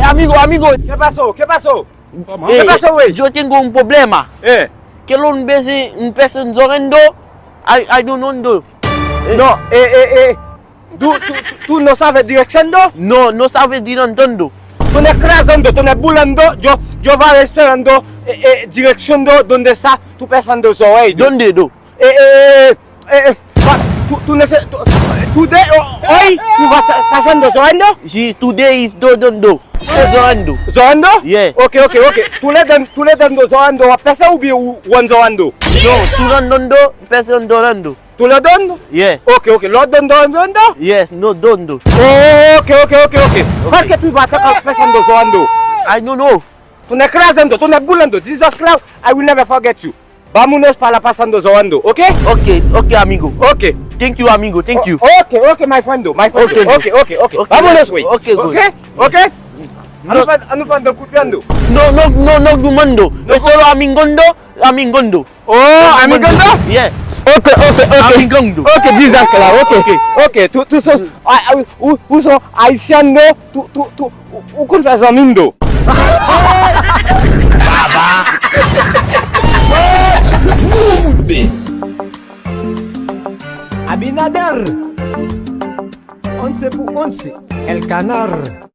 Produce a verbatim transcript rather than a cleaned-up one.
Amigo, amigo. ¿Qué pasó? ¿Qué pasó? Eh, yo tengo un problema. Eh. Que lo un vez un pez en Zorendo. I, I don't know. No, eh, eh, eh. Tú, tú, tú no sabes dirección, no? No, no sabes dirección. Tú no creas, tú no bulando. Yo, yo va esperando, eh, eh, dirección, ¿dónde está? Tú pensando eso, eh. ¿Dónde, do? Eh, eh, eh, eh, pa- tú, tú neces- tú- today, oh, hoy, tú vas pasando llorando? Sí, today is do don do. Estoy llorando. Llorando? Yeah. Ok, ok, ok. ¿Tú le dan, tú le dando llorando a pesa o bien one llorando? No, tú llorando, pesa llorando. ¿Tú le dando? Yeah. Ok, ok. ¿Lo dando llorando? Yes, no dondo. Ok, ok, ok, ok. ¿Por qué tú vas a estar pasando llorando? I don't know. Tú no creas, tú no bulando. Jesus Christ, I will never forget you. Vámonos para pasando llorando, ¿ok? Ok, ok, amigo. Ok. Thank you, amigo. Thank you. Ok, ok, my friend, my friend. Ok, ok, ok, ok. Vámonos, güey. Ok, good. Ok, ok. Anu fan, anu fan de copiando. No, no, no, no, dumando. No, solo amingondo, amingondo. Oh, amingondo? Yeah. Ok, ok, ok. Amingondo. Ok, Jesus Christ, ok. Ok, tú, tú sos, ah, ah, u- uso haitiano, tú, tú, tú, u- u confesamiento. Abinader. Once por once, el canal.